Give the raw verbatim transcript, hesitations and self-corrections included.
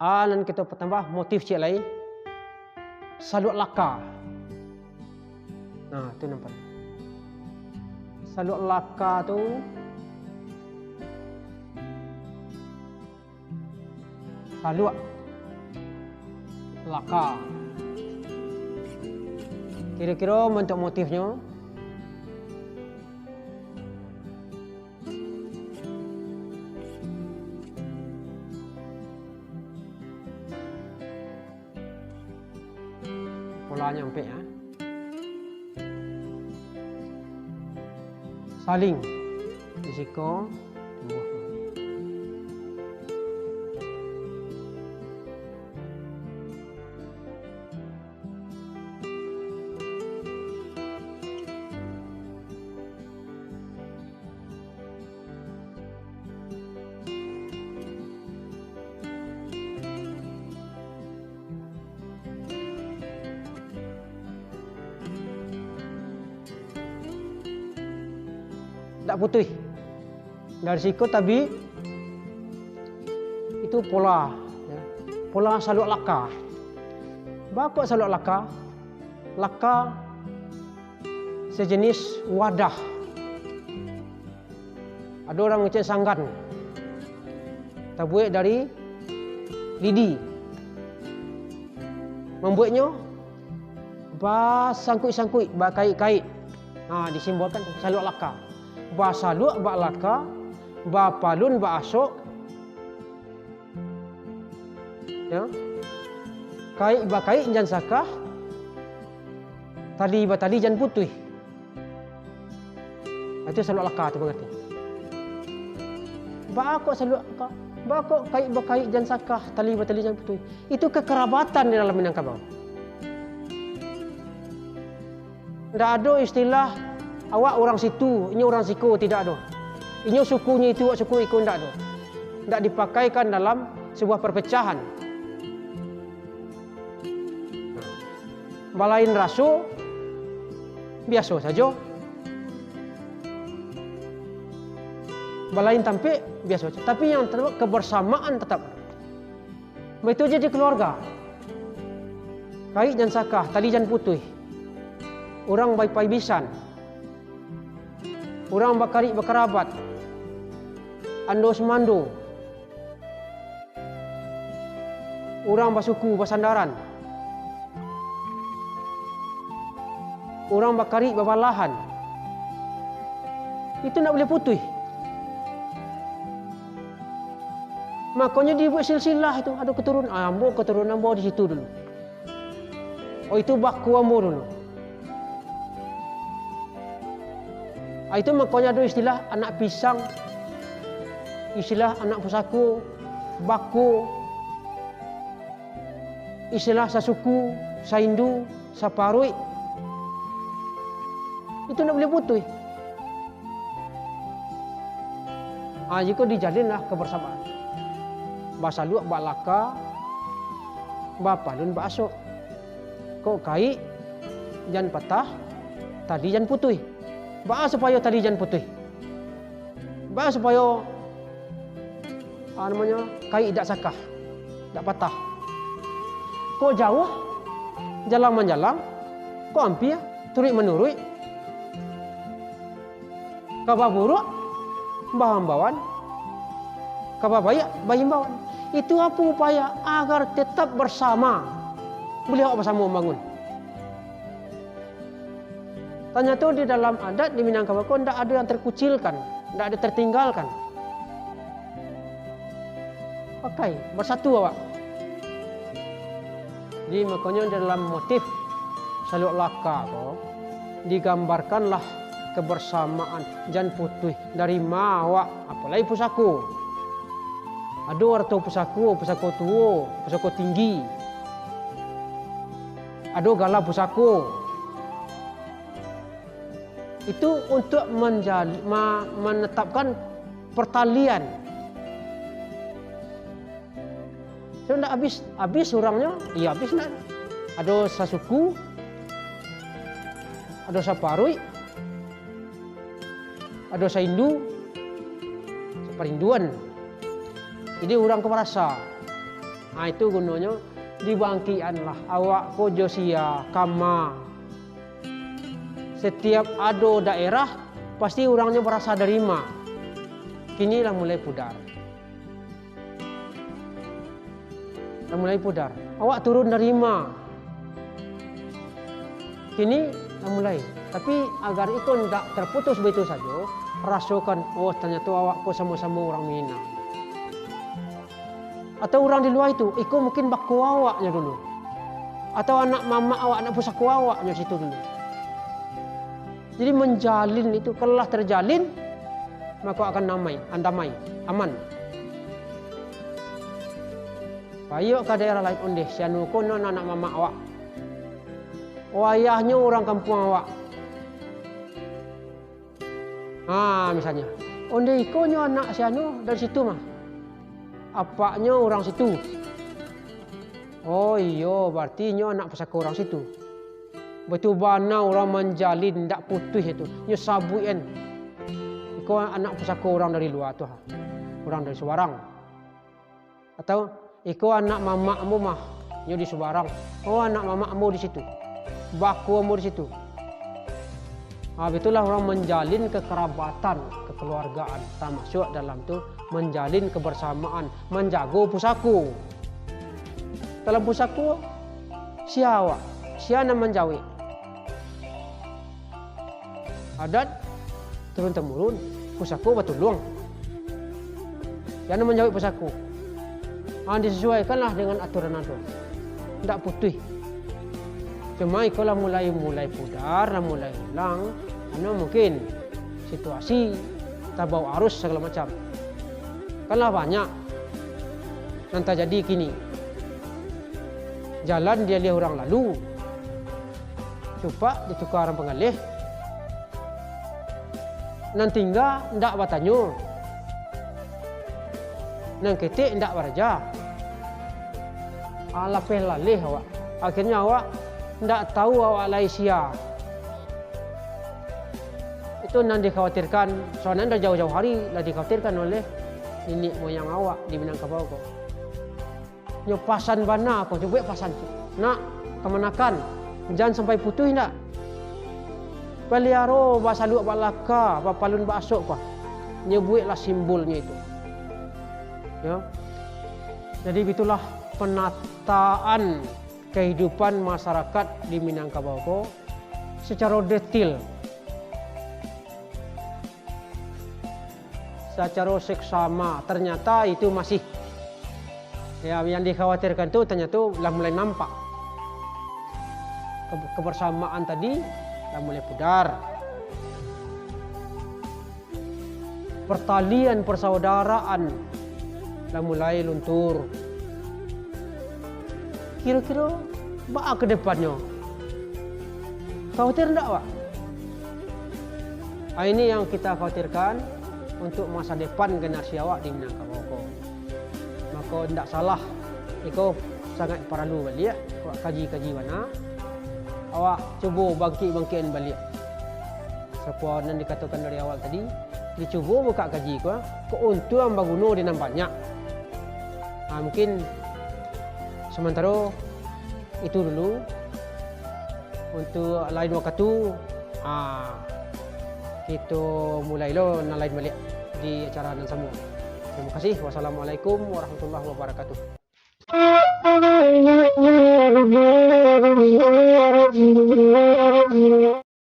Ah, nan kito patambah motif ciek lai. Saluak laka. Nah, tu nampak. Saluak laka tu, saluak laka. Kiro-kiro bantuak motifnyo. Polanyo ampek, ya. Saling. Di siko, tumbuah. Dak putuih. Dari siko tabik, itu pola, ya. Pola saluak laka. Baa kok saluak laka? Laka sejenis wadah. Ado urang ngecek sanggan, tabuek dari lidi. Mambueknyo basangkuik-sangkuik, bakaik-kaik. Ha, disimbolkan tu, saluak laka. Basaluak bak laka, bapalun bak asok, ya. Kaik bakaik jan sakah, tali batali jan putuih. Itu saluak laka tu mangarti. Baa kok saluak laka? Baa kok kaik bakaik jan sakah, tali batali jan putuih? Itu kekerabatan di dalam Minangkabau. Ndak ado istilah awak urang situ, inyo urang siko, tidak ado. Inyo sukunyo itu, awak suku iko, ndak ado. Ndak dipakaikan dalam sebuah perpecahan. Balain raso, biaso sajo. Balain tampek, biaso sajo. Tapi yang tetap, kebersamaan tetap ado. Baitu jadi keluarga. Kaik jan sakah, tali jan putuih. Urang baipaibisan. Urang bakarik bakarabat. Ando sumando. Urang basuku basandaran. Urang bakarik babalahan. Itu ndak buliah putuih. Makonyo dibuek silsilah itu, ado keturunan, ah, ambo keturunan ambo di situ dulu. Oh, itu baku ambo dulu. Ah, itu makonyo ado istilah anak pisang, istilah anak pusako, baku, istilah sasuku, saindu, saparuik. Itu ndak buliah putuih. Ah, jiko dijalinlah kebersamaan. Basaluak bak laka, bapalun bak asok. Kok kaik jan patah, tali jan putuih. Baa supayo tali jan putuih? Baa supayo, ah, namonyo, kaik dak sakah, dak patah? Kok jauah, jalang manjalang, kok ampia, turuik manuruik. Kaba buruak, bahimbauan. Kaba baiak, bahimbauan. Itu apo upaya agar tetap bersama? Buliah awak basamo mambangun. Tanyato di dalam adat di Minangkabau ko ndak ado yang terkucilkan, ndak ado tertinggalkan. Pakai, bersatu awak. Jadi, makonyo dalam motif Saluak Laka ko, digambarkanlah kebersamaan jan putuih dari ma awak, apolai pusako. Ado arato pusako, pusako tuo, pusako tinggi. Ado gala pusako. Itu untuk menjali-, ma-, menetapkan pertalian. So, ndak abih, abih urangnyo, iyo abih ndak. Ado sasuku, ado saparuik, ado saindu, saparinduan. Jadi urang ko marasa, Ha, itu gunonyo dibangkik-anlah awak ko jo sia, kama. Setiap ado daerah, pasti urangnyo barasa dari ma. Kini lah mulai pudar. Lah mulai pudar. Awak turun dari ma. Kini lah mulai. Tapi, agar iko ndak terputus baitu sajo, rasokan, oh, tanyato awak ko samo-samo urang Minang. Atau urang di lua itu, iko mungkin bako awaknyo dulu. Atau anak mamak awak, anak pusako awaknyo situ dulu. Jadi, manjalin itu, kalau lah terjalin, mako akan damai, andamai, aman. Payuak ka daerah lain, ondeh, si anu ko nan anak mamak awak. Oh, ayahnyo urang kampuang awak. Ha, misalnyo, ondeh, iko nyo anak si anu dari situ mah. Apaknyo urang situ. Oh iyo, bararti nyo anak pusako urang situ. Baitu bana urang manjalin ndak putuih itu. Nyo sabuik an. Iko anak pusako urang dari lua tu ha. Urang dari Subarang. Atau, iko anak mamak ambo mah, nyo di Subarang. Oh, anak mamak ambo di situ. Bako ambo di situ. Ha, baitulah urang manjalin kekerabatan, kekeluargaan, tamasuak dalam tu manjalin kebersamaan, manjago pusako. Dalam pusako, sia awak, sia nan manjawek. Adat turun-temurun, pusako batuluang. Sia nan manjawek pusako. Ha, disasuaikanlah dengan aturan ado. Ndak putuih. Cuma iko lah mulai, mulai pudar, lah mulai ilang. Karano mungkin situasi, tabao arus, sagalo macam. Kan lah banyak nan tajadi kini. Jalan dialiah urang lalu, cupak dituka urang panggaleh. Nan tingga ndak batanyo, nan ketek ndak baraja. Ah, lapeh laleh awak. Akhirnyo awak ndak tahu awak lai sia. Itu nan dikhawatirkan, soalnyo dari jauah-jauah hari lah dikhawatirkan oleh niniak moyang awak di Minangkabau ko. Nyo pasan bana ko, nyo buek pasan tu. Nak, kamanakan, jan sampai putuih ndak? Paliaro basaluak balaka, bapalun baasok ko. Nyo bueklah simbolnyo itu. Yo. Jadi, itulah penataan kehidupan masyarakat di Minangkabau ko secara detail. Sacaro seksama, ternyata itu masih, ya, yang dikhawatirkan tu ternyata lah mulai nampak. Ke-, kebersamaan tadi lah mulai pudar. Pertalian persaudaraan lah mulai luntur. Kiro-kiro baa ke depannyo? Khawatir ndak awak? Ah, ini yang kita khawatirkan untuk masa depan generasi awak di Minangkabau ko. Mako, ndak salah, iko sangaik paralu baliak, awak kaji-kaji bana, awak cubo bangkik-bangkikan baliak. Sarupo nan dikatokan dari awal tadi, dicubo buka kaji ko, keuntungan baguno di nan banyak. Ah, mungkin sementara itu dulu. Untuk lain wakatu, ah, kito mulai lo nan lain baliak di acara nan samo. Terima kasih. Wassalamualaikum warahmatullahi wabarakatuh.